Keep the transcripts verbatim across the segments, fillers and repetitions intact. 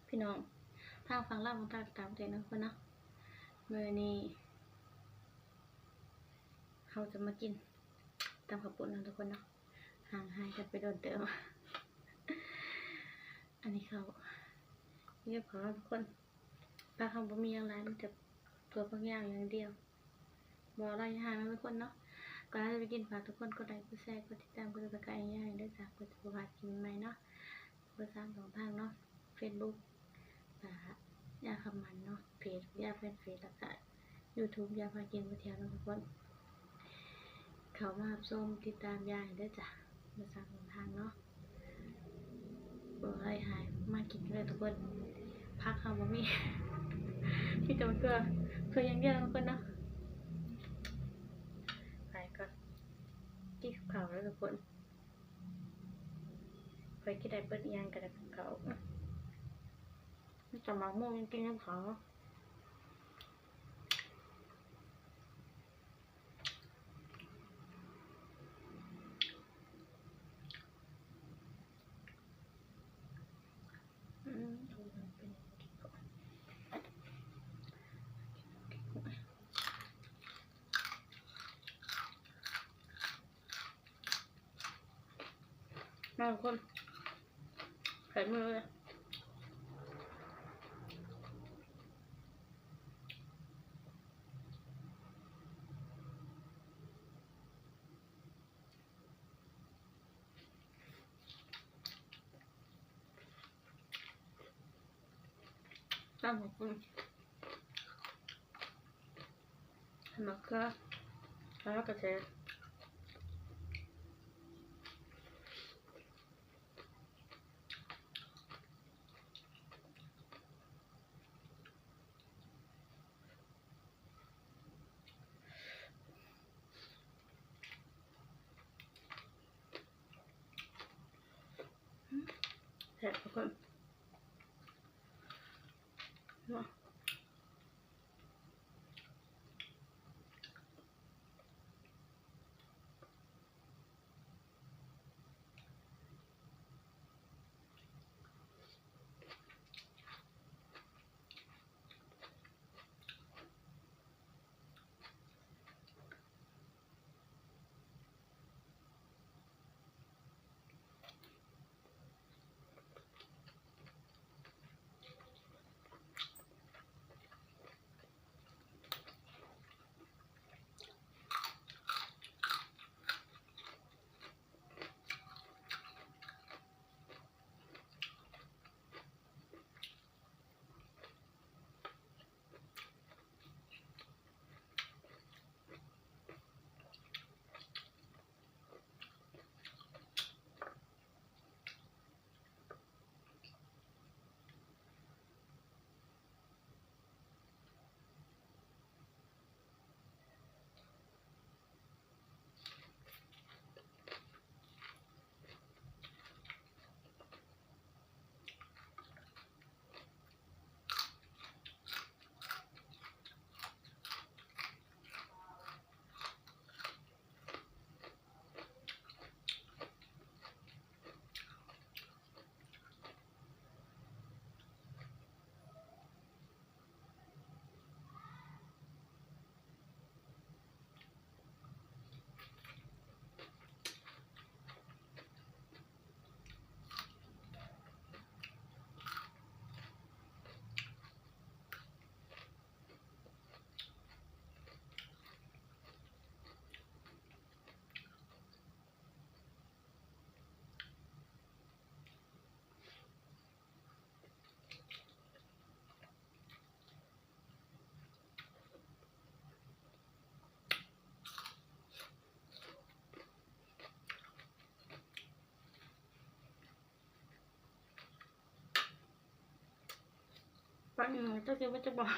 พี่น้องทางฝั่งลาวของต่างประเทศเนาะทุกคนเนาะ มื้อนี้เราจะมากินตำข้าวปุ้นเนาะทุกคนเนาะ ห่างหายกันไปโดนเติม อันนี้เขาเรียกของเราทุกคน ผักเขาบ่มีอย่างหลาย มีแต่ถั่วฝักยาวอย่างเดียว บ่หลายอย่างนะทุกคนเนาะ ก่อนเราจะไปกิน ฝากทุกคนกดไลค์ กดแชร์ กดติดตาม กดติดตามให้ยายด้วยจ้ะ เพื่อจะบ่พลาดคลิปใหม่เนาะ เบอร์สามสองทางเนาะ Facebook อ่า ย่าคำมันเนาะ เพจย่าแฟนเพจ แล้วก็ YouTube ย่าพากินไปเที่ยวเนาะทุกคน เข้ามารับชมติดตามย่าให้เด้อจ้ะ เบอร์สามสองทางเนาะ บ่ให้หาย มากินกันเลยทุกคน ผักเขาบ่มี มีแต่เกลือ เกลืออย่างเดียวทุกคนเนาะ ไปก่อน กินข้าวแล้วทุกคน ไปกินได้เบิดอิหยังก็ได้กับข้าว มีแต่หมากม่วงยังกินกับข้าว อืม มาทุกคน ใส่มือเลย ตำบักหุ่ง มะเขือ แล้วก็เทศ แซ่บทุกคน เนาะ ปลาหนึ่งก็คือว่าจะบอก แ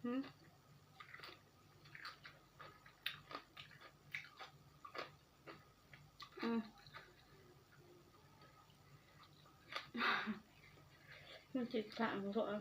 อืม อืม มันติดปากมันก็เอา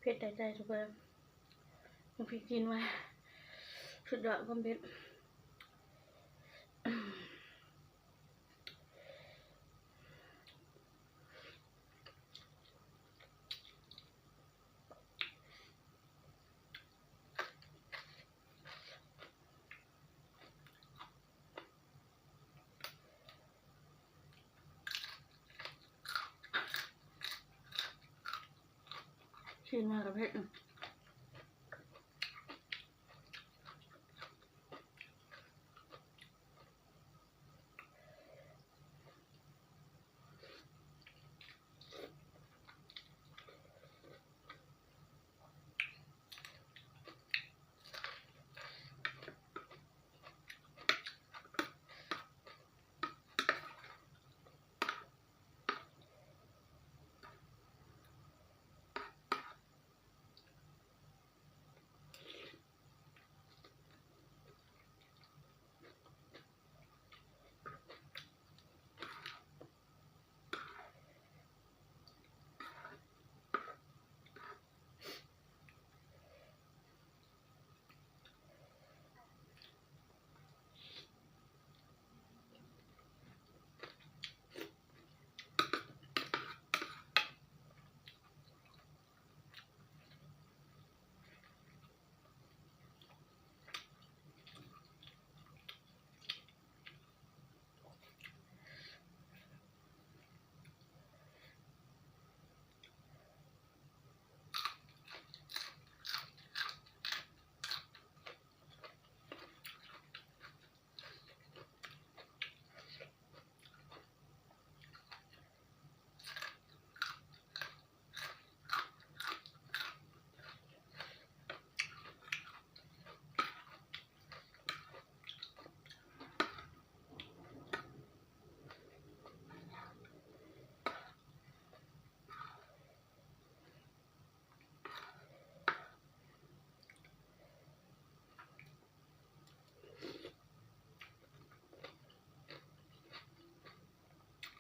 เผ็ดได้ใจทุกคน น้ำพริกจีนไว้ สุดยอดความเผ็ด ชิมมากับเผ็ด อื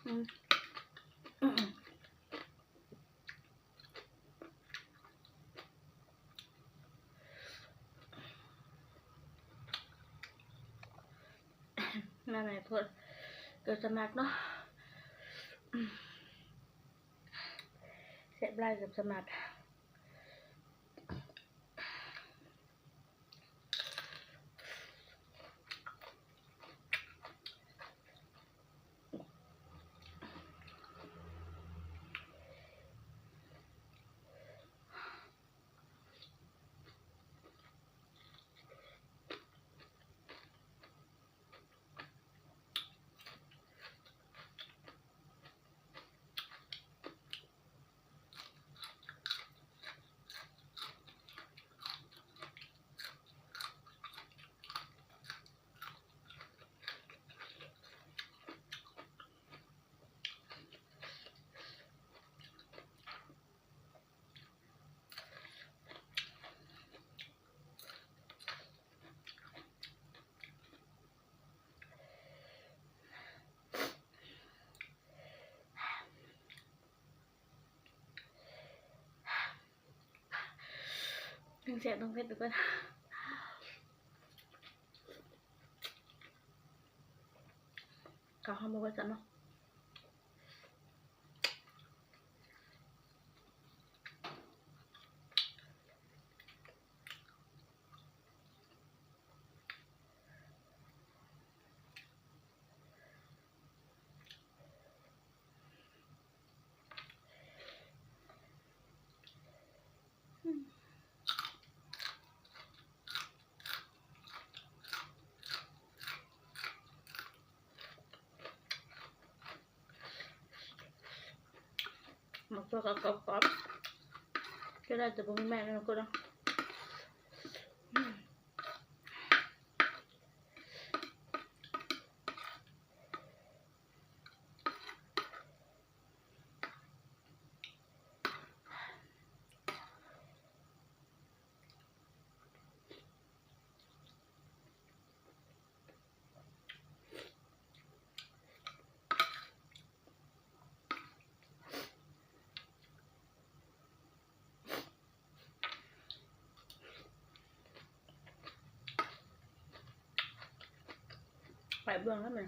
อืม มาไหนเพิ่น เกิดสมัครเนาะ แซ่บหลาย เกิดสมัคร ทั้งแซ่บทั้งเผ็ดไปก่อน เขาห้ามบอกว่าจะเนาะ หมกตัวกับกรอบๆ ก็ได้แต่บ่มีแม่แล้วก็เนาะ อืม ไปเบิ่งแล้วมัน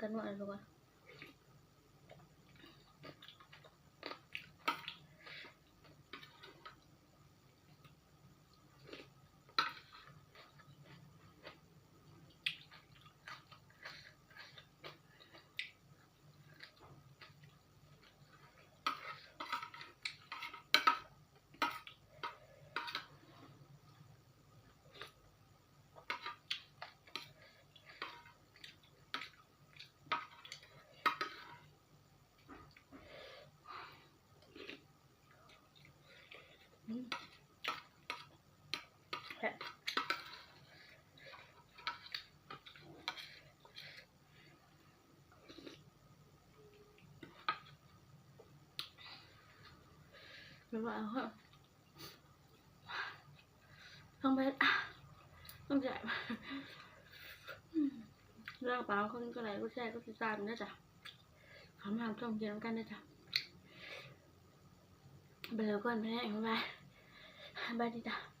กันหน่อยทุกคน อืม แซ่บ ไม่ว่าเอาเถอะ ต้องไป ต้องจ่าย เรื่องปลาคนก็ไลค์ก็แชร์ก็ติดตามด้วยจ้ะ ขอมาทำชมเกมกันด้วยจ้ะ ไปเลยก่อน ไปแล้ว บ๊ายบาย บ๊ายบายจ้ะ